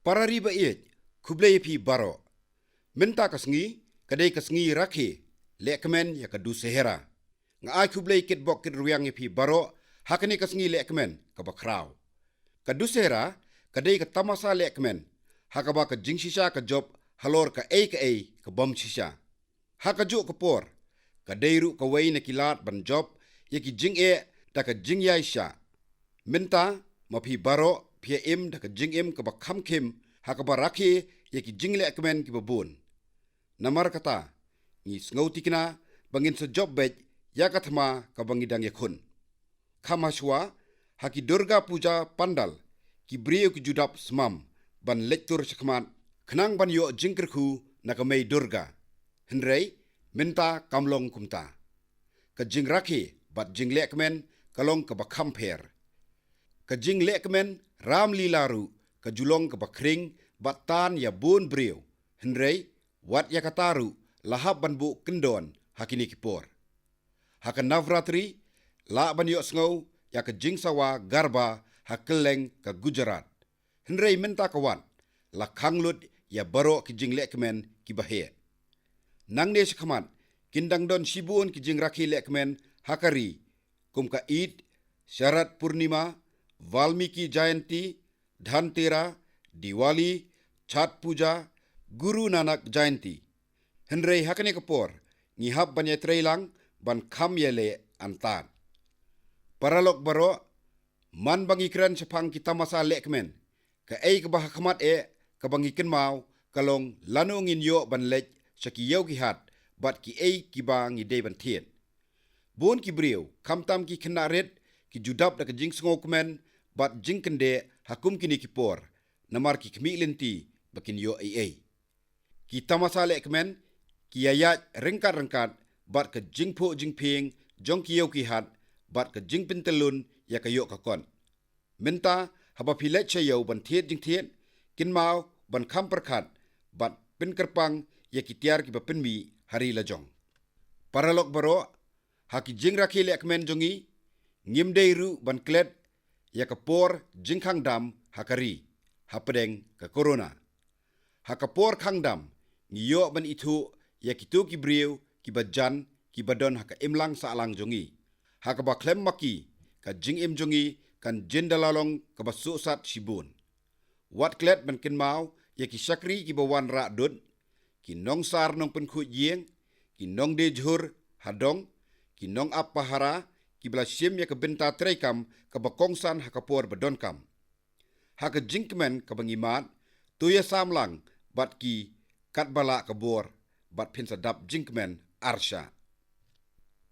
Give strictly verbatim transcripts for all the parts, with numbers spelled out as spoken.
Para ri ba ïeit, khublei ïa phi baroh. Mynta ka sngi, ka dei ka sngi rakhe, lehkmen ïa ka Dussehra. Nga ai khublei kitbok kitrwiang ïa phi baroh, ha kane ka sngi lehkmen kaba khraw. Ka Dussehra, ka dei ka tamasa lehkmen, ha kaba ka jingshisha ka jop halor kaei kaei ka bym shisha. Ha kajuh ka por, ka dei ruh kawei na ki lad ban jop ïa ki jingeh da ka jingïaishah. Mynta, ma phi baroh phi ïa im da ka jingim kaba kham khim, ha kaba rakhe ïa ki jinglehkmen kiba bun. Namar kata, ngi sngewthikna ba ngin sa jop beit ïa ka thma kaba ngi dang ïakhun. Kham hashwa, ha ki Durga Puja pandal, ki briew ki ju dap smam ban leit tur shakhmat, khnang ban ïoh jingkyrkhu na ka mei Durga. Hynrei, mynta kam long kumta. Ka jingrakhe bad jinglehkmen ka long kaba kham pher. Ka jinglehkmen Ramlila ruh ka ju long kaba khring bad tan ïa bun briew. Hynrei, wat ïa kata ruh la hap ban buh kyndon ha kine ki por. Ha ka Navratri, lah ban ïohsngew ïa ka jingsawa Garba ha kylleng ka Gujarat. Hynrei mynta ka wad, la khang lut ïa baroh ki jinglehkmen kiba heh. Nangne shakhmat, kin dang don shibun ki jingrakhe lehkmen ha ka ri, kum ka Eid, Sharad Purnima, Valmiki Jayanti, Dhanteras, Diwali, Chhath Puja, Guru Nanak Jayanti. Hynrei ha kane ka por, ngi hap ban ïatrei lang ban kham ïaleh antad. Paralok baroh, man ba ngi kren shaphang ki tamasa lehkmen, kaei kaba ha khmat eh kaba ngi kynmaw ka long lano ngin ïoh ban leit sha ki ïew ki hat bad kiei kiba ngi dei ban thied. Bun ki briew, khamtam ki khynnah rit, ki ju dap da ka jingsngewkmen bad jingkyndeh ha kum kine ki por, namar ki khmih lynti ba kin ïoh ei ei. Ki tamasa lehkmen ki ïaid ryngkat ryngkat bad ka jingphuh jingphieng jong ki ïew ki hat bad ka jingpyntyllun ïa ka ïoh ka kot. Mynta, haba phi leit sha ïew ban thied jingthied, kynmaw ban kham pyrkhat bad pynkyrpang ïa ki tiar kiba pynmih ha ri lajong. Paralok baroh, ha ki jingrakhe lehkmen jong ngi, ngim dei ruh ban klet ïa ka por jingkhang dam ha ka ri hapdeng ka Corona. Ha ka por khang dam, ngi ïoh ban ithuh ïa kito ki briew kiba jan, kiba don ha ka imlang sahlang jong ngi, ha kaba khlem ma ki, ka jingim jong ngi kan jin da la long kaba suhsat shibun. Wat klet ban kynmaw ïa ki shakri kiba wanrah dud, ki nongsar nongpynkhuid ïing, ki nongdie jhur ha dong, ki nongap pahara, kiba la shim ïa ka bynta treikam kaba kongsan ha ka por ba donkam. Ha ka jingkmen kaba ngi mad, to ïasam lang bad ki katba lah ka bor, bad phin sa dap jingkmen arshah.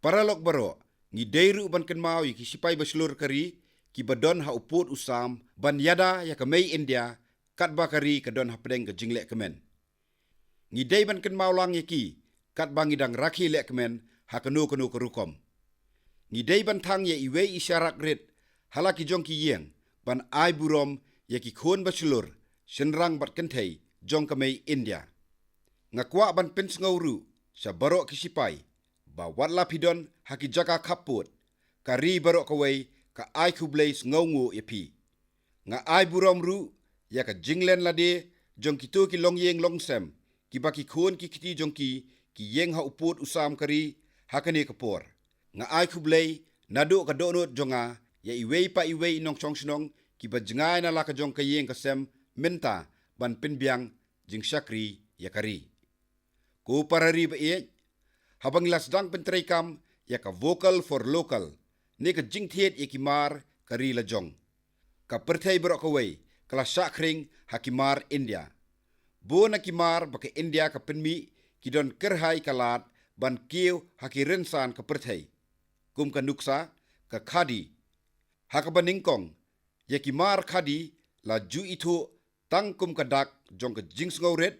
Paralok baroh, ngi dei ruh ban kynmaw ïa ki sipai bashlur ka ri, kiba don ha u pud u sam ban ïada ïa ka mei India, katba ka ri ka don hapdeng ka jinglehkmen. Ngi dei ban kynmaw lang ïa ki katba ngi dang rakhe lehkmen ha kano kano ka rukom. Ngi dei ban thang ïa iwei i sharak rit ha la ki jong ki ïing ban ai burom ïa ki khun bashlur, shynrang bad kynthei jong ka mei India. Nga kwah ban pynsngew ruh sha baroh ki sipai ba wat la phi don ha ki jaka khappud, ka ri baroh kawei ka ai khublei sngewnguh ïa phi. Nga ai burom ruh ïa ka jinglen lade jong kito ki longïing longsem, kiba ki khun ki kti jong ki ki ïeng ha u pud u sam ka ri ha kane ka por. Nga ai khublei naduh ka dohnud jong nga ïa iwei pa iwei i nongshong shnong kiba jngai na la ka jong ka ïing ka sem mynta ban pynbiang jingshakri ïa ka ri. Ko para ri ba ïeit, haba ngi la sdang pyntreikam ïa ka Vocal for Local, ne ka jingthied ïa ki mar ka ri lajong, ka pyrthei baroh kawei ka la shah khring ha ki mar India. Bun na ki mar ba ka India ka pynmih ki don kyrhai ka lad ban kiew ha ki rynsan ka pyrthei, kum ka nuksa ka khadi. Ha kaba nyngkong, ïa ki mar khadi la ju ithuh tang kum ka dak jong ka jingsngewrit,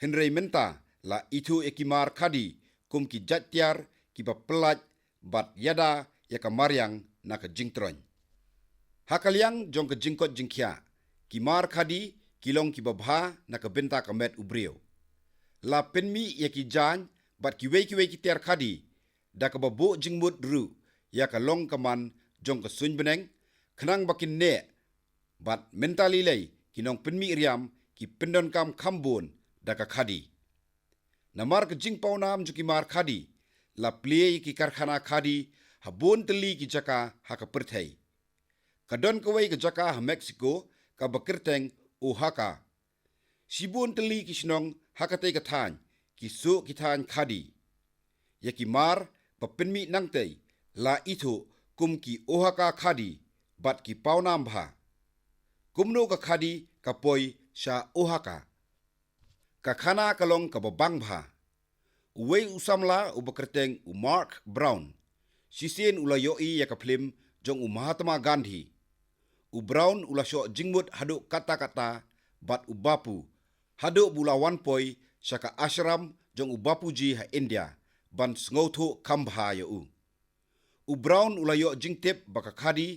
hynrei mynta la ithuh ïa ki mar khadi kum ki jait tiar kiba pyllait bad ïada ïa ka mariang na ka jingtroiñ. Ha ka liang jong ka jingkoit jingkhiah, ki mar khadi ki long kiba bha na ka bynta ka met u briew. La pynmih ïa ki jaiñ bad kiwei kiwei ki tiar khadi da kaba buh jingmut ruh ïa ka long ka man jong ka suiñ bneng, khnang ba kin neh, bad mynta lei lei ki nongpynmih riam ki pyndonkam kham bun da ka khadi. Namar ka jingpawnam jong ki mar khadi, la plie ïa ki karkhana khadi ha bun tylli ki jaka ha ka pyrthei. Ka don kawei ka jaka ha Mexico kaba kyrteng Oaxaca. Shibun tylli ki shnong ha katei ka thaiñ ki suh ki thaiñ khadi. Ïa ki mar ba pynmih nangtei la ithuh kum ki Oaxaca khadi bad ki pawnam bha. Kumno ka khadi ka poi sha Oaxaca? Ka khana ka long kaba bang bha. Uwei u samla uba kyrteng u Mark Brown, shisien u la ïohi ïa ka phlim jong u Mahatma Gandhi. U Brown u la shoh jingmut haduh katta katta bad u Bapu, haduh ba u la wan poi sha ka ashram jong u Bapuji ha India ban sngewthuh kham bha ïa u. U Brown u la ïoh jingtip ba ka khadi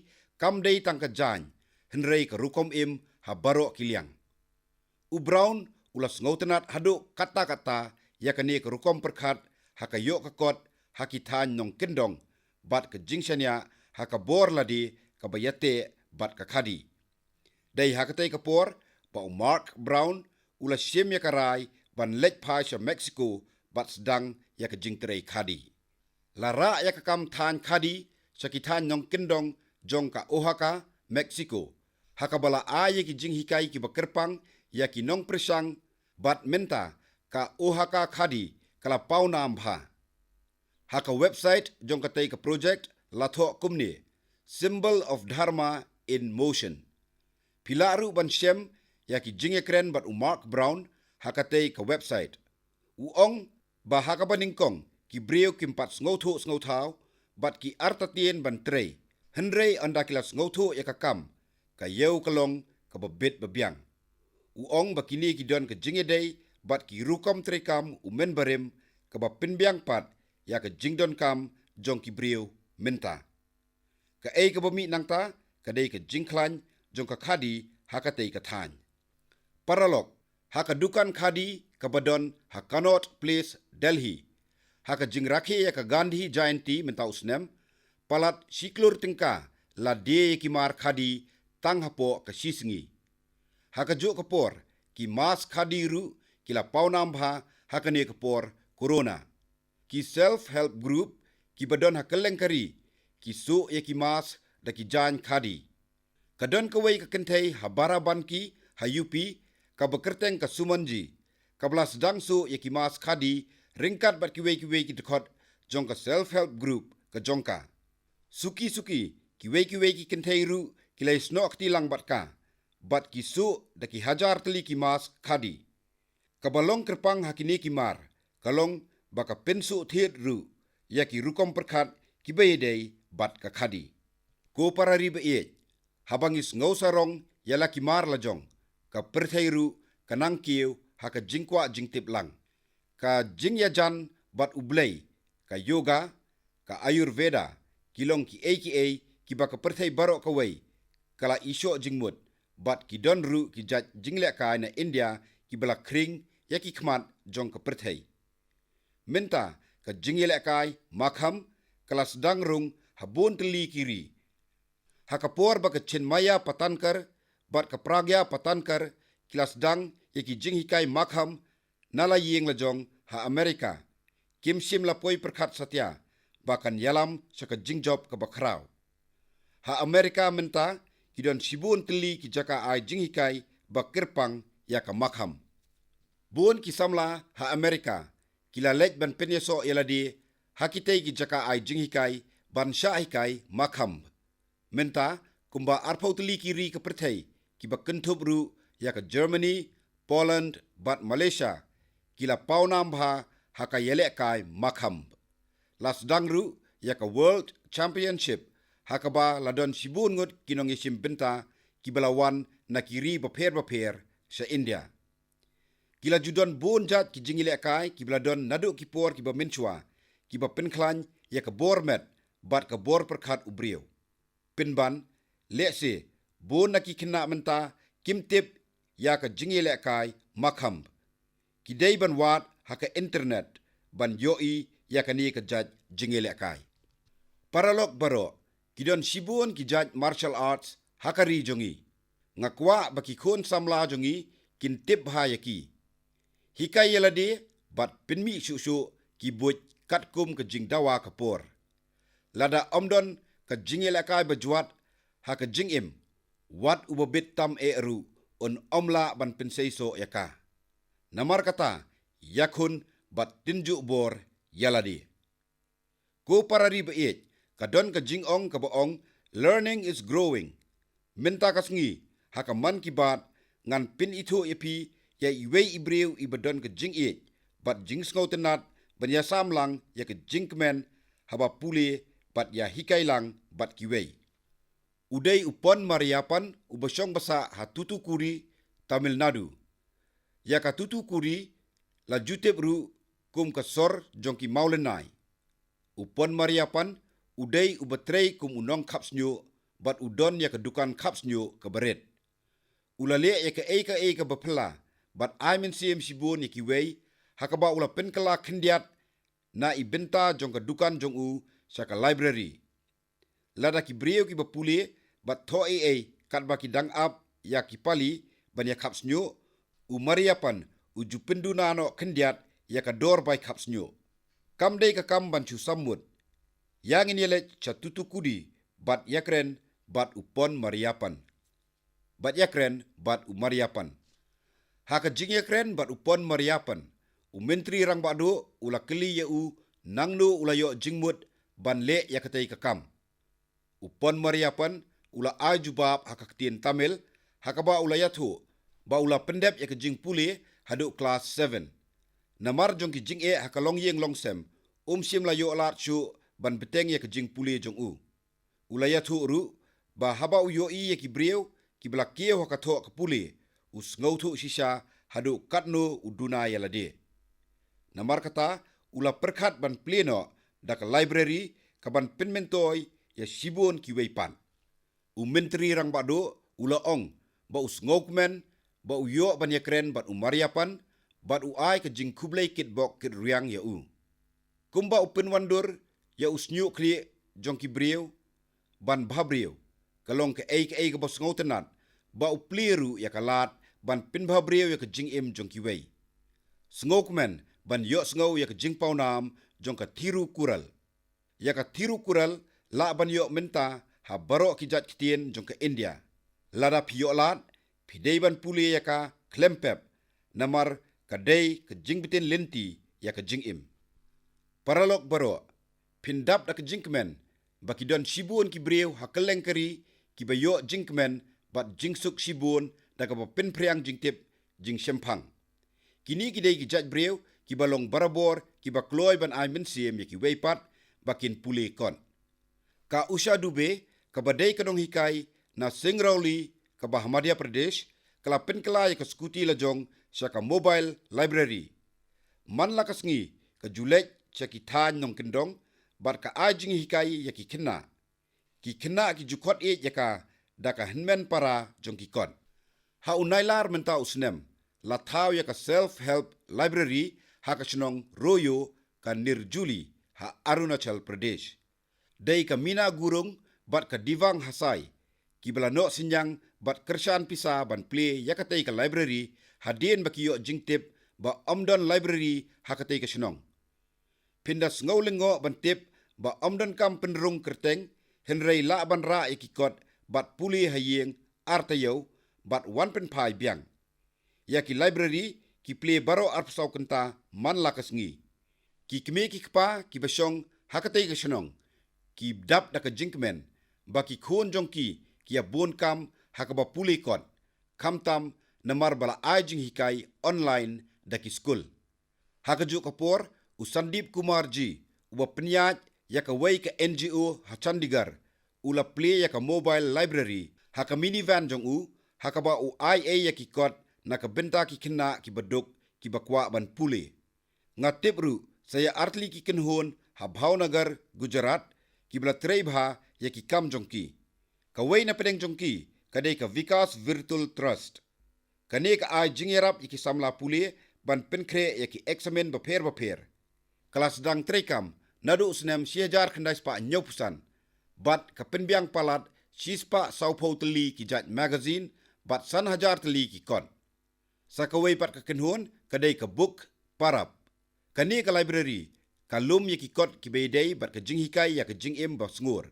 kam dei tang ka jaiñ, hynrei ka rukom im ha baroh ki liang. U Brown u la sngewtynnad haduh katta katta ïa kane ka rukom pyrkhat ha ka ïoh ka kot ha ki thaiñ nongkyndong, bad ka jingshaniah ha ka bor lade kaba ïateh bad ka khadi. Dei ha katei ka por ba u Mark Brown u la shim ïa ka rai ban leit phai sha Mexico bad sdang ïa ka jingtrei khadi. La rah ïa ka kam thaiñ khadi sha ki thaiñ nongkyndong jong ka Oaxaca, Mexico, ha kaba la ai ïa ki jinghikai kiba kyrpang ïa ki nongpyrshang, bad mynta ka Oaxaca khadi ka la pawnam bha. Ha ka website jong katei ka project la thoh kumne: Symbol of Dharma in Motion. Phi lah ruh ban shem ïa ki jingïakren bad u Mark Brown ha katei ka website. U ong ba ha kaba nyngkong ki briew kim pat sngewthuh sngewthaw bad ki artatien ban trei, hynrei ynda ki la sngewthuh ïa ka kam, ka ïew ka long kaba bit ba biang. U ong ba kine ki don ka jingïadei bad ki rukom treikam u mynbarim kaba pynbiang pat ïa ka jingdonkam jong ki briew mynta. Kaei kaba mih nangta ka dei ka jingkhlaiñ jong ka khadi ha katei ka thaiñ. Paralok, ha ka dukan khadi kaba don ha Connaught Place, Delhi, ha ka jingrakhe ïa ka Gandhi Jayanti mynta u snem, palat shi klur tyngka la die ïa ki mar khadi tang hapoh ka shi sngi. Ha kajuh ka por, ki mask khadi ruh ki la pawnam bha ha kane ka por corona. Ki self help group kiba don ha kylleng ka ri ki suh ïa ki mask da ki jaiñ khadi. Ka don kawei ka kynthei ha Barabanki ha U P kaba kyrteng ka Sumanji, kaba la sdang suh ïa ki mask khadi ryngkat bad kiwei kiwei ki dkhot jong ka self help group ka jong ka. Suki suki, kiwei kiwei ki kynthei ruh ki la ïasnoh kti lang bad ka, bad ki suh da ki hajar tylli ki mask khadi. Kaba long kyrpang ha kine ki mar ka long ba ka pynsuh thied ruh ïa ki rukom pyrkhat kiba ïadei bad ka khadi. Ko para ri ba ïeit, haba ngi sngew sarong ïa la ki mar lajong, ka pyrthei ruh ka nang kiew ha ka jingkwah jingtip lang. Ka jingïajan bad U Blei, ka yoga, ka Ayurveda, ki long kiei kiei kiba ka pyrthei baroh kawei ka la ishoh jingmut, bad ki don ruh ki jait jinglehkai na India kiba la khring ïa ki khmat jong ka pyrthei. Mynta ka jingïalehkai Makham ka la sdang rung ha bun tylli ki ri. Ha ka por ba ka Chinmaya Patankar bad ka Pragya Patankar ki la sdang ïa ki jinghikai Makham na la ïing lajong ha Amerika, kim shym la poi pyrkhat satia ba kan ïalam sha ka jingjop kaba khraw. Ha Amerika mynta ki don shibun tylli ki jaka ai jinghikai ba kyrpang ïa ka Makham. Bun ki samla ha Amerika ki la leit ban pynïasoh ïa lade ha kitei ki jaka ai jinghikai ban shah hikai Makham. Mynta, kumba arphew tylli ki ri ka pyrthei kiba kynthup ruh ïa ka Germany, Poland bad Malaysia ki la pawnam bha ha ka ïalehkai Makham. La sdang ruh ïa ka World Championship ha kaba la don shibun ngut ki nongïashim bynta kiba la wan na ki ri bapher bapher sha India. Ki la ju don bun jait ki jingïalehkai kiba la don naduh ki por kiba mynshuwa, kiba pynkhlaiñ ïa ka bor met bad ka bor pyrkhat u briew. Pynban, lehse bun na ki khynnah mynta kim tip ïa ka jingïalehkai Makham. Ki dei ban wad ha ka internet ban ïohi ïa kane ka jait jingïalehkai. Paralok baroh, ki don shibun ki jait martial arts ha ka ri jong ngi. Nga kwah ba ki khun samla jong ngi kin tip bha ïa ki. Hikai ïa lade bad pynmih shuh shuh ki buit katkum ka jingdawa ka por. Lada ym don ka jingïalehkai bajwat ha ka jingim, wat uba bit tam eh ruh un ym lah ban pynseisoh ïa ka. Namar kata, ïakhun bad tynjuh bor ïa lade. Ko para ri ba ïeit, ka don ka jingong kaba ong, "Learning is growing." Mynta ka sngi, ha ka Mann Ki Baat, ngan pynithuh ïa phi ïa iwei i briew iba don ka jingïeit bad jingsngewtynnat ban ïasam lang ïa ka jingkmen haba pule bad ïahikai lang bad kiwei. U dei u Pon Mariyappan, uba shong ba sah ha Thoothukudi, Tamil Nadu. Ïa ka Thoothukudi la ju tip ruh kum ka sor jong ki Mawlynnai. U Pon Mariyappan u dei uba trei kum u nongkhapsniew bad u don ïa ka dukan khapsniew kaba rit. U la leh ïa kaei kaei kaba phylla bad ai mynsiem shibun ïa kiwei, ha kaba u la pynkylla khyndiat na i bynta jong ka dukan jong u sha ka library. Lada ki briew kiba pule bad thoh ei ei katba ki dang ap ïa ki pali ban ïakhapsniew, u Mariyappan u ju pynduna noh khyndiat ïa ka dor bai khapsniew. Kam dei ka kam ban shu sammut. Ïa ngin ïaleit sha Thoothukudi bad ïakren bad u Pon Mariyappan. Bad ïakren bad u Mariyappan. Ha ka jingïakren bad u Pon Mariyappan, u Myntri Rangbah Duh u la kylli ïa u nangno u la ïoh jingmut ban leh ïa katei ka kam. U Pon Mariyappan u la ai jubab ha ka ktien Tamil, ha kaba u la ïathuh ba u la pyndep ïa ka jingpule haduh klas seven. Namar jong ki jingeh ha ka longïing longsem, um shym la ïoh lad shuh ban bteng ïa ka jingpule jong u. U la ïathuh ruh ba haba u ïohi ïa ki briew kiba la kiew ha ka thoh ka pule, u sngewthuh shisha haduh katno u duna ïa lade. Namar kata, u la pyrkhat ban plie noh da ka library kaban pynmyntoi ïa shibun kiwei pat. U Myntri Rangbah Duh u la ong ba u sngewkmen ba u ïoh ban ïakren bad u Mariyappan bad u ai ka jingkhublei kitbok kitrwiang ïa u. Kumba u pynwandur ïa u shñiuh khlieh jong ki briew ban bhabriew, ka long kaei kaei kaba sngewtynnat ba u plie ruh ïa ka lad ban pynbhabriew ïa ka jingim jong kiwei. Sngewkmen ban ïohsngew ïa ka jingpawnam jong ka Thirukural. Ïa ka Thirukural lah ban ïoh mynta ha baroh ki jait ktien jong ka India. Lada phi ïoh lad, phi dei ban pule ïa ka khlem pep, namar ka dei ka jingbtin lynti ïa ka jingim. Paralok baroh, phin dap da ka jingkmen ba ki don shibun ki briew ha kylleng ka ri kiba ïoh jingkmen bad jingsuk shibun da kaba pynphriang jingtip jingshemphang. Kine ki dei ki jait briew kiba long barabor kiba kloi ban ai mynsiem ïa kiwei pat ba kin pule kot. Ka Usha Dubey, kaba dei ka nonghikai na Singrauli kaba ha Madhya Pradesh, ka la pynkylla ïa ka skuti la jong sha ka mobile library. Man la ka sngi ka ju leit sha ki thaiñ nongkyndong bad ka ai jinghikai ïa ki khynnah. Ki khynnah ki ju khot ïeit ïa ka da ka hynmen para jong ki kot. Ha u Nailar mynta u snem, la thaw ïa ka Self Help Library ha ka shnong Royo, ka Nirjuli, ha Arunachal Pradesh. Dei ka Mina Gurung bad ka Divang Hasai kiba la noh synñiang bad kyrshan pisa ban plie ïa katei ka library, hadien ba ki ïoh jingtip ba ym don library ha katei ka shnong. Phin da sngew lyngngoh ban tip ba ym donkam pynrung kyrteng, hynrei lah ban rah ïa ki kot bad pule ha ïing ar taïew bad wan pynphai biang. Ïa ki library ki plie baroh arphew saw kynta man la ka sngi. Ki kmie ki kpa kiba shong ha katei ka shnong ki dap da ka jingkmen ba ki khun jong ki ki ïa bun kam ha kaba pule kot, khamtam namar ba la ai jinghikai online da ki skul. Ha kajuh ka por, u Sandeep Kumar G, uba pynïaid ïa kawei ka N G O ha Chandigarh, u la plie ïa ka mobile library ha ka minivan jong u, ha kaba u ai ei ïa ki kot na ka bynta ki khynnah kiba duk kiba kwah ban pule. Nga tip ruh sa ïa artylli ki kynhun ha Bhavnagar, Gujarat, kiba la trei bha ïa ki kam jong ki. Kawei na pdeng jong ki ka dei ka Vikas Virtual Trust. Kane ka ai jingïarap ïa ki samla pule ban pynkhreh ïa ki eksamin bapher bapher. Ka la sdang treikam naduh u snem shi hajar khyndai spah hynñiewphew san bad ka pynbiang palat shispah sawphew tylli ki jait magazine bad san hajar tylli ki kot. Sa kawei pat ka kynhun ka dei ka Buk Parab. Kane ka library ka lum ïa ki kot kiba ïadei bad ka jinghikai ïa ka jingim ba sngur,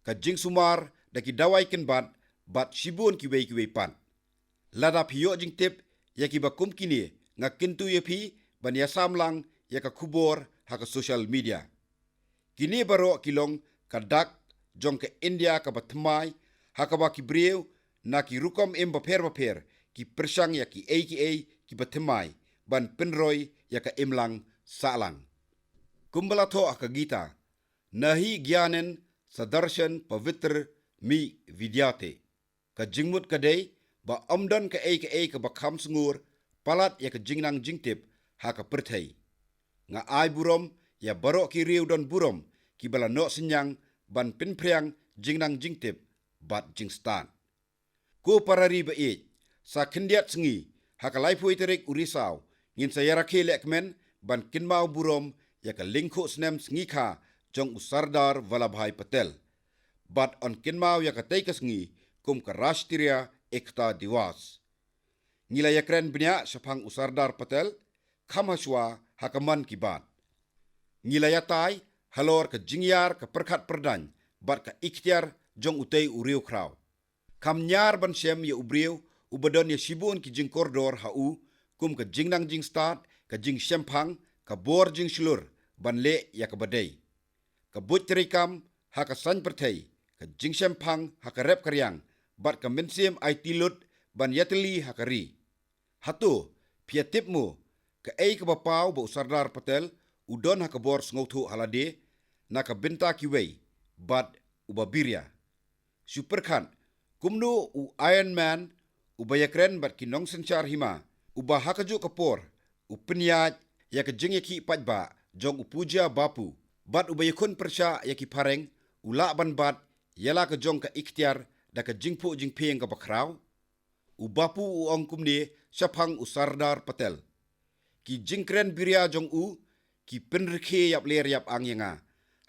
ka jingsumar da ki dawai kynbat, bad shibun kiwei kiwei pat. Lada phi ïoh jingtip ïa kiba kum kine, nga kyntu ïa phi ban ïasam lang ïa ka khubor ha ka social media. Kine baroh ki long ka dak jong ka India kaba thymmai, ha kaba ki briew na ki rukom im bapher bapher ki pyrshang ïa kiei kiei kiba thymmai ban pynroi ïa ka imlang sahlang. Kumba la thoh ha ka Gita, "Nahi gyanen sadarshan pavitr mi vidyate." Ka jingmut ka dei ba ym don kaei kaei kaba kham sngur palat ïa ka jingnang jingtip ha ka pyrthei. Nga ai burom ïa baroh ki riew don burom kiba la noh synñiang ban pynphriang jingnang jingtip bad jingstad. Ko para ri ba ïeit, sa khyndiat sngi, ha ka laiphew tarik u Risaw, ngin sa ïarakhe lehkmen ban kynmaw burom ïa ka lyngkhuh snem sngi kha jong u Sardar Vallabhbhai Patel. Bad yn kynmaw ïa katei ka sngi kum ka Rashtriya Ekta Diwas. Ngi la ïakren bniah shaphang u Sardar Patel, kham hashwa ha ka Mann Ki Baat. Ngi la ïatai halor ka jingïar ka pyrkhat pyrdaiñ bad ka iktiar jong utei u riewkhraw. Kham ñiar ban shem ïa u briew uba don ïa shibun ki jingkordor ha u, kum ka jingnang jingstad, ka jingshemphang, ka bor jingshlur ban leh ïa kaba dei, ka buit treikam ha ka saiñ pyrthei, ka jingshemphang ha ka rep ka riang, bad ka mynsiem aiti lut ban ïatylli ha ka ri. Hato phi ïatip mo kaei kaba paw ba u Sardar Patel u don ha ka bor sngewthuh ha lade na ka bynta kiwei bad uba biria? Shu pyrkhat, kumno u Iron Man, uba ïakren bad ki nongsynshar hima, uba ha kajuh ka por u pynïaid ïa ka jingïakhih paidbah jong u Pujya Bapu, bad uba ïakhun pyrshah ïa ki phareng, u lah ban bat ïa la ka jong ka iktiar da ka jingphuh jingphieng kaba khraw? U Bapu u ong kumne shaphang u Sardar Patel: "Ki jingkren biria jong u ki pynrkhie ïap ler ïap ang ïa nga,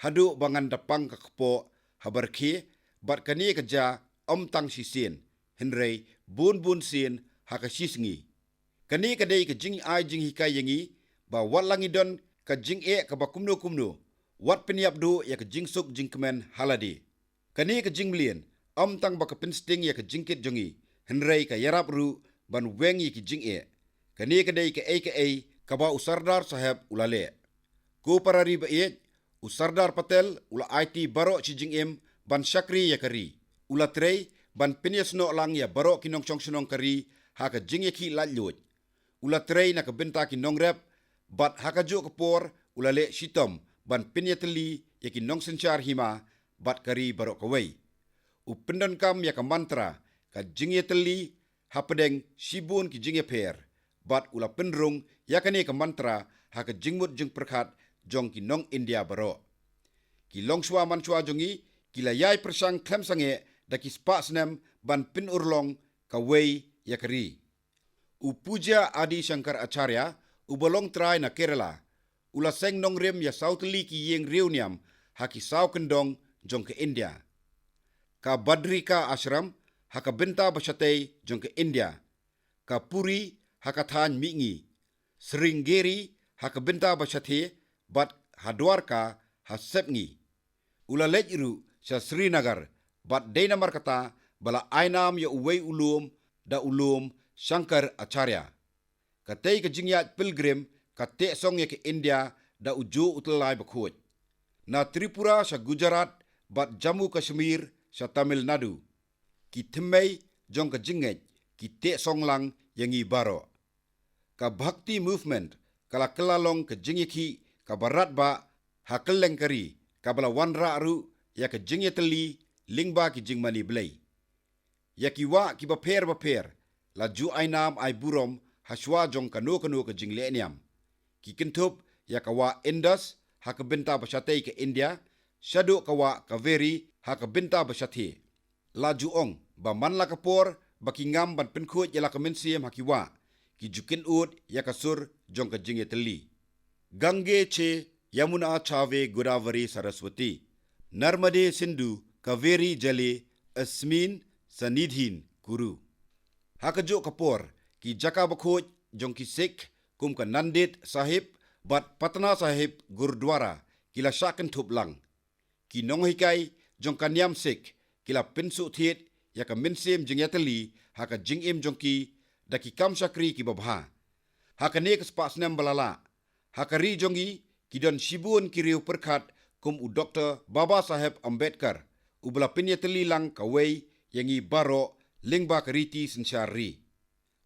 haduh ba ngan da pang ka kpoh haba rkhie, bad kane ka jia ym tang shisien, hynrei bun bun sien ha ka shi sngi." Kane ka dei ka jingai jinghikai ïa ngi ba wat la ngi don ka jingeh kaba kumno kumno, wat pynïap duh ïa ka jingsuk jingkmen ha lade. Kane ka jingmlien ym tang ba ka pynsting ïa ka jingkit jong ngi, hynrei ka ïarap ruh ban weng ïa ki jingeh. Kane ka dei kaei kaei kaba u Sardar Saheb u la leh. Ko para ri ba ïeit, u Sardar Patel u la aiti baroh shi jingim ban shakri ïa ka ri. U la trei ban pynïasnoh lang ïa baroh ki nongshong shnong ka ri ha ka jingïakhih laitluid. U la trei na ka bynta ki nongrep, bad ha kajuh ka por u la leh shitom ban pynïatylli ïa ki nongsynshar hima bad ka ri baroh kawei. U pyndonkam ïa ka mantra ka jingïatylli hapdeng shibun ki jingïapher, bad u la pynrung ïa kane ka mantra ha ka jingmut jingpyrkhat jong ki nong India baroh. Ki longshuwa manshuwa jong ngi ki la ïai pyrshang khlem sangeh da ki spah snem ban pynurlong kawei ïa ka ri. U Pujya Adi Shankar Acharya, uba long trai na Kerala, u la seng nongrim ïa saw tylli ki ïing riewniam ha ki saw kyndong jong ka India. Ka Badrika Ashram ha ka bynta ba shatei jong ka India, ka Puri ha ka thaiñ mihngi, Sringeri ha ka bynta ba shathie, bad ha Dwarka ha sepngi. U la leit ruh sha Srinagar, bad dei namar kata ba la ai nam ïa uwei u lum da u lum Shankar Acharya. Katei ka jingïaid pilgrim ka teh song ïa ka India da u juh u tyllai bakhuid. Na Tripura sha Gujarat bad Jammu Kashmir sha Tamil Nadu, ki thymmei jong ka jingngeit ki teh song lang ïa ngi baroh. Ka Bhakti Movement ka la kylla long ka jingïakhih kaba radbah ha kylleng ka ri, kaba la wanrah ruh ïa ka jingïatylli lyngba ki jingmane Blei. Ïa ki wah kiba pher bapher la ju ai nam ai burom hashwa jong kano kano ka jinglehniam. Ki kynthup ïa ka wah Indus ha ka bynta ba shatei ka India, shaduh ka wah Kaveri ha ka bynta ba shathie. La ju ong ba man la ka por ba ki ngam ban pynkhuid ïa la ka mynsiem ha ki wah, ki ju kynud ïa ka sur jong ka jingïatylli: "Gange che Yamuna chave Godavari Saraswati, Narmade Sindhu Kaveri jale asmin sannidhin kuru." Ha kajuh ka por, ki jaka bakhuid jong ki Sikh, kum ka Nanded Sahib bad Patna Sahib Gurdwara, ki la shah kynthup lang. Ki nonghikai jong ka niam Sikh ki la pynsuhthied ïa ka mynsiem jingïatylli ha ka jingim jong ki da ki kam shakri kiba bha. Ha kane ka spah snem ba la lah, ha ka ri jong ngi ki don shibun ki riewpyrkhat kum u Doktor Baba Saheb Ambedkar, uba la pynïatylli lang kawei ïa ngi baroh lyngba ka riti synshar ri.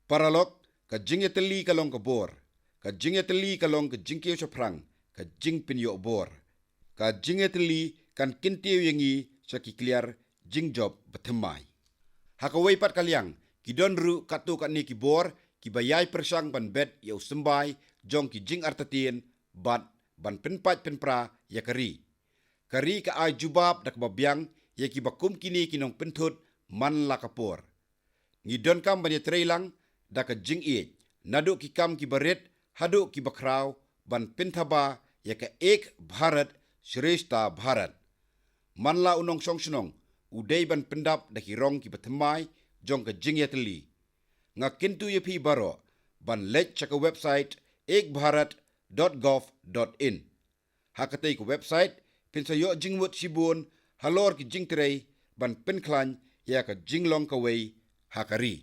Paralok, ka jingïatylli ka long ka bor, ka jingïatylli ka long ka jingkiew shaphrang, ka jingpynïoh bor. Ka jingïatylli kan kyntiew ïa ngi sha ki kliar jingjop bathymmai. Ha kawei pat ka liang, ki don ruh katto katne ki bor kiba ïai pyrshang ban bet ïa u symbai jong ki jingartatien bad ban pynpait pynpra ïa ka ri. Ka ri ka ai jubab da kaba biang ïa kiba kum kine ki nongpynthut man la ka por. Ngi donkam ban ïatrei lang da ka jingïeit, naduh ki kam kiba rit haduh kiba khraw, ban pynthaba ïa ka Ek Bharat Shreshtha Bharat. Man la u nongshong shnong u dei ban pyndap da ki rong kiba thymmai jong ka jingïatylli. Nga kyntu ïa phi baroh ban leit sha ka website ek bharat dot gov dot in. Ha katei ka website phin sa ïoh jingmut shibun halor ki jingtrei ban pynkhlaiñ ïa ka jinglong kawei ha ka ri.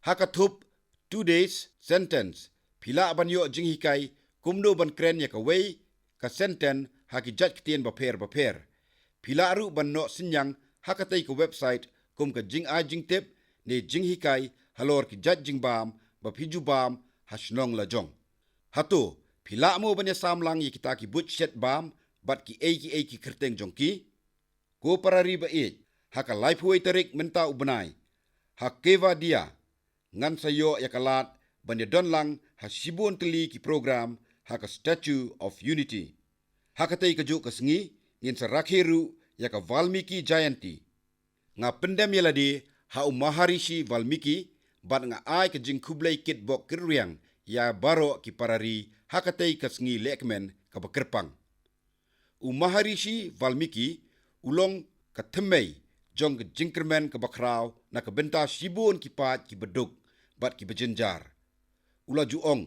Ha ka thup Today's Sentence, phi lah ban ïoh jinghikai kumno ban kren ïa kawei ka sentence ha ki jait ktien bapher bapher. Phi lah ruh ban noh synñiang ha katei ka website kum ka jingai jingtip ne jinghikai halor ki jait jingbam ba phi ju bam ha shnong la jong. Hato phi lah mo ban ïasam lang ïa kita ki buit shet bam bad kiei kiei ki kyrteng jong ki? Ko para ri ba ïeit, ha ka laiphew wei tarik mynta u bnai, ha Kevadia, ngan sa ïoh ïa ka lad ban ïadon lang ha shibun tylli ki program ha ka Statue of Unity. Ha katei kajuh ka sngi ngin sa rakhe ruh ïa ka Valmiki Jayanti. Nga pyndem ïa lade ha u Maharishi Valmiki bad nga ai ka jingkhublei kitbok kitrwiang ïa baroh ki para ri ha katei ka sngi lehkmen kaba kyrpang. U Maharishi Valmiki u long ka thymmei jong ka jingkyrmen kaba khraw na ka bynta shibun ki paid kiba duk bad kiba jynjar. U la ju ong,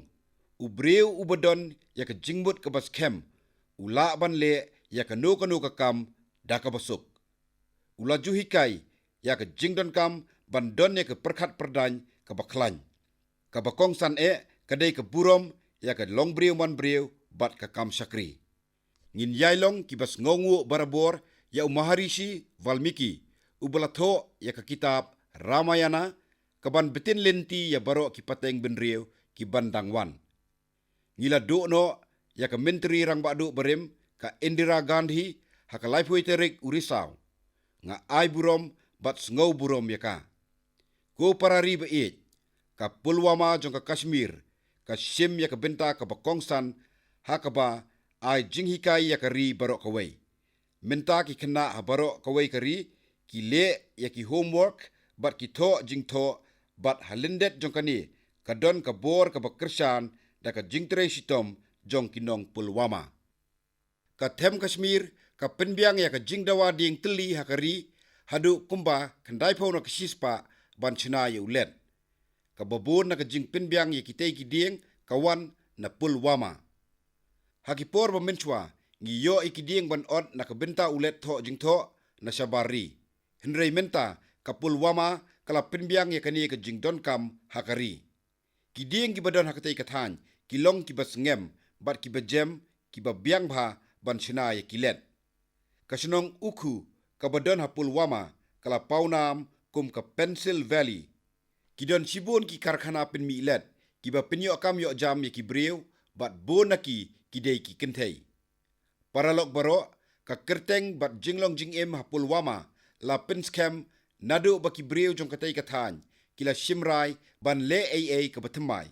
u briew uba don ïa ka jingmut kaba skhem u lah ban leh ïa kano kano ka kam da kaba suk. U la ju hikai ïa ka jingdonkam ban don ïa ka pyrkhat pyrdaiñ kaba khlaiñ. Kaba kongsan eh ka dei ka burom ïa ka longbriew manbriew bad ka kam shakri. Ngin ïai long kiba sngewnguh barabor ïa u Maharishi Valmiki, uba la thoh ïa ka kitab Ramayana, kaban btin lynti ïa baroh ki pateng bynriew kiban dang wan. Ngi la duh noh ïa ka Myntri Rangbah Duh barim, ka Indira Gandhi, ha ka laiphew tarik u Risaw. Nga ai burom bad sngew burom ïa ka. Ko para ri ba ïeit, ka Pulwama jong ka Kashmir ka shim ïa ka bynta kaba kongsan ha kaba ai jinghikai ïa ka ri baroh kawei. Mynta ki khynnah ha baroh kawei ka ri ki leh ïa ki homework bad ki thoh jingthoh, bad ha lyndet jong kane ka don ka bor kaba kyrshan da ka jingtrei shitom jong ki nong Pulwama. Ka them Kashmir ka pynbiang ïa ka jingdawa dieng tylli ha ka ri haduh kumba khyndaiphew na ka shispah ban shna ïa u let. Kaba bun na ka jingpynbiang ïa kitei ki dieng ka wan na Pulwama. Ha ki por ba mynshuwa ngi ïoh ïa ki dieng ban ot na ka bynta u let thoh jingthoh na shabar ri. Hynrei mynta ka Pulwama ka la pynbiang ïa kane ka jingdonkam ha ka ri. Ki dieng kiba don ha katei ka thaiñ ki long kiba sngem bad kiba jem, kiba biang bha ban shna ïa ki let. Ka shnong Ukhu kaba don ha Pulwama ka la pawnam kum ka Pencil Valley. Ki don shibun ki karkhana pynmih let kiba pynïoh kam ïoh jam ïa ki briew bad bun na ki ki dei ki kynthei. Paralok baroh, ka kyrteng bad jinglong jingim ha Pulwama la pynskhem naduh ba ki briew jong katei ka thaiñ ki la shim rai ban leh ei ei kaba thymmai.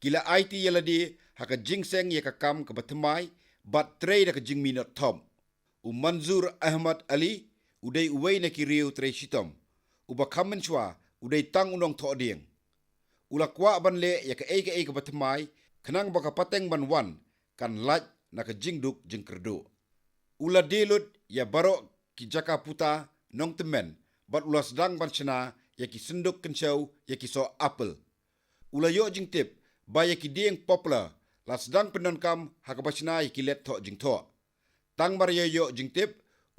Ki la aiti ïa lade ha ka jingseng ïa ka kam kaba thymmai bad trei da ka jingminot thop. U Manzur Ahmad Ali u dei uwei na ki riew trei shitom, uba kham mynshuwa u dei tang u nongthoh dieng. U la kwah ban leh ïa kaei kaei kaba thymmai khnang ba ka pateng ban wan kan lait na ka jingduk jingkyrduh. U la die lut ïa baroh ki jaka puta nongtymmen bad u la sdang ban shna ïa ki synduk kynshew ïa ki soh apple. U la ïoh jingtip ba ïa ki dieng poplar la sdang pyndonkam ha kaba shna ïa ki let thoh jingthoh. Tang mar ïa ïoh jingtip,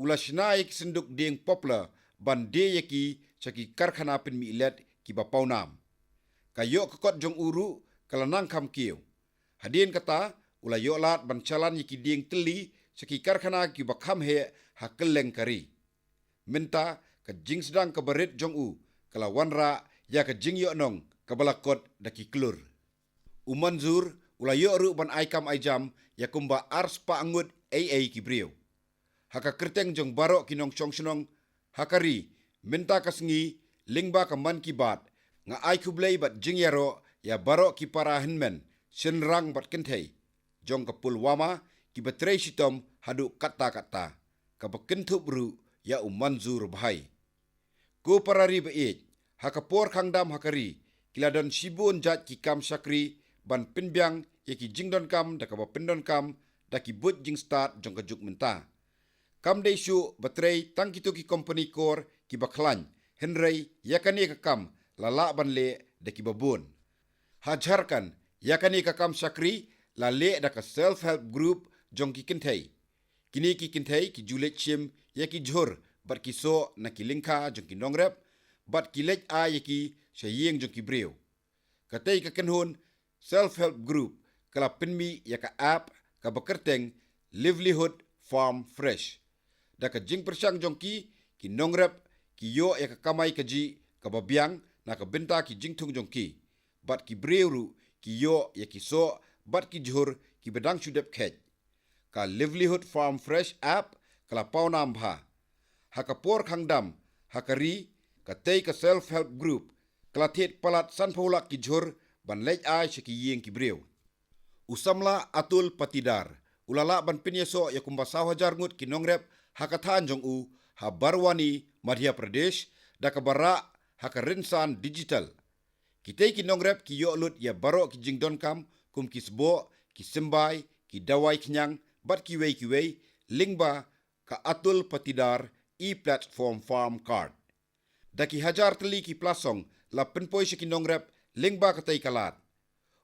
u la shna ïa ki synduk dieng poplar ban die ïa ki sha ki karkhana pynmih let kiba pawnam. Ka ïoh ka kot jong u ruh ka la nang kham kiew. Hadien kata, u la ïoh lad ban shalan ïa ki dieng tylli sha ki karkhana kiba kham heh ha kylleng ka ri. Mynta ka jingsdang kaba rit jong u ka la wanrah ïa ka jingïohnong kaba la kot da ki klur. U Manzoor u la ïoh ruh ban ai kam ai jam ïa kumba arspah ngut ei ei ki briew. Ha ka kyrteng jong baroh ki nongshong shnong ha ka ri, mynta ka sngi lyngba ka Mann Ki Baat, nga ai khublei bad jingïaroh ïa baroh ki para hynmen shynrang bad kynthei jong ka Pulwama kiba trei shitom haduh katta katta, kaba kynthup ruh ïa u Manzoor Bhai. Ko para ri ba ïeit, ha ka por khang dam ha ka ri ki la don shibun jait ki kam shakri ban pynbiang ïa ki jingdonkam da kaba pyndonkam da ki buit jingstad jong ka juk mynta. Kam dei shuh ba trei tang kito ki kompani kor kiba khlaiñ, hynrei ïa kane ka kam la lah ban leh da kiba bun. Ha Jharkhand, ïa kane ka kam shakri la leh da ka self help group jong ki kynthei. Kine ki kynthei ki ju leit shim ïa ki jhur bad ki soh na ki lyngkha jong ki nongrep bad ki leit ai ïa ki sha ïing jong ki briew. Katei ka kynhun self help group ka la pynmih ïa ka app kaba kyrteng Livelihood Farm Fresh. Da ka jingpyrshang jong ki, ki nongrep ki ïoh ïa ka kamai kajih kaba biang na ka bynta ki jingthung jong ki, bad ki briew ruh ki ïoh ïa ki soh bad ki jhur kiba dang shu dep kheit. Ka Livelihood Farm Fresh app ka la pawnam bha. Ha ka por khang dam ha ka ri, katei ka self help group ka la thied palat sanphew lak ki jhur ban leit ai sha ki ïing ki briew. U samla Atul Patidar u la lah ban pynïasoh ïa kumba saw hajar ngut ki nongrep ha ka thaiñ jong u ha Barwani, Madhya Pradesh, da kaba rah ha ka rynsan digital. Kitei ki nongrep ki ïoh lut ïa baroh ki jingdonkam kum ki sboh, ki symbai, ki dawai khñiang bad kiwei kiwei lyngba ka Atul Patidar e-platform farm card. Da ki hajar tylli ki plasong la pynpoi sha ki nongrep lyngba katei ka lad.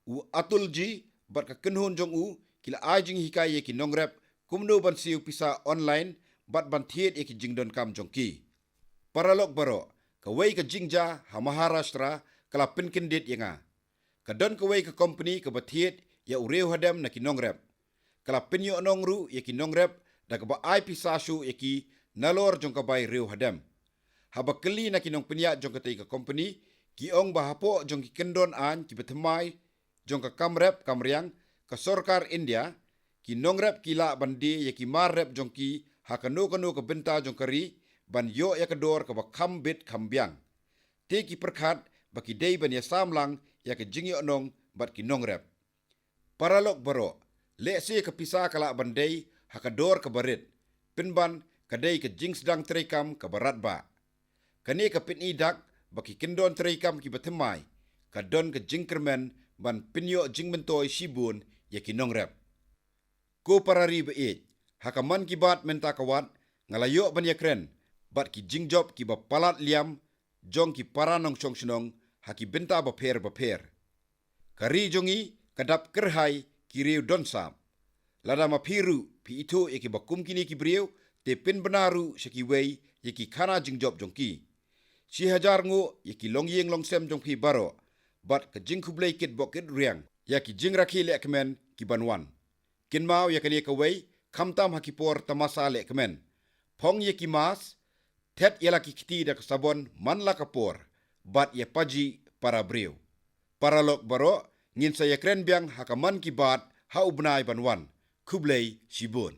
U Atul ji bad ka kynhun jong u ki la ai jinghikai ïa ki nongrep kumno ban siew pisa online bad ban thied ïa ki jingdonkam jong ki. Paralok baroh, kawei ka jingjia ha Maharashtra ka la pynkyndit ïa nga. Ka don kawei ka kompani kaba thied ïa u riew hadem na ki nongrep. Ka la pynïohnong ruh ïa ki nongrep da kaba ai pisa shuh ïa ki nalor jong ka bai riew hadem. Haba kylli na ki nongpynïaid jong katei ka kompani, ki ong ba hapoh jong ki kyndon aiñ kiba thymmai jong ka kam rep kam riang ka sorkar India, ki nongrep ki lah ban die ïa ki mar rep jong ki ha kano kano ka bynta jong ka ri ban ïoh ïa ka dor kaba kham bit kham biang. Te ki pyrkhat ba ki dei ban ïasam lang ïa ka jingïohnong bad ki nongrep. Paralok baroh, lehse ka pisa ka lah ban dei ha ka dor kaba rit, pynban ka dei ka jingsdang treikam kaba radbah. Kane ka pyni dak ba ki kyndon treikam kiba thymmai ka don ka jingkyrmen ban pynïoh jingmyntoi shibun ïa ki nongrep. Ko para ri ba ïeit, ha ka Mann Ki Baat mynta ka wat nga la ïoh ban ïakren bad ki jingjop kiba palat liam jong ki para nongshong shnong ha ki bynta bapher bapher. Ka ri jong ngi ka dap kyrhai ki riew don sap. Lada ma phi ruh phi ithuh ïa kiba kum kine ki briew, te pynbna ruh sha kiwei ïa ki khana jingjop jong ki. Shi hajar nguh ïa ki longïing longsem jong phi baroh bad ka jingkhublei kitbok kitriang ïa ki jingrakhe lehkmen ki ban wan. Kynmaw ïa kane kawei, khamtam ha ki por tamasa lehkmen. Phong ïa ki mask, thet ïa la ki kti da ka sabon man la ka por, bad ïa paji para briew. Paralok baroh, ngin sa ïakren biang ha ka Mann Ki Baat ha u bnai ban wan. Khublei shibun.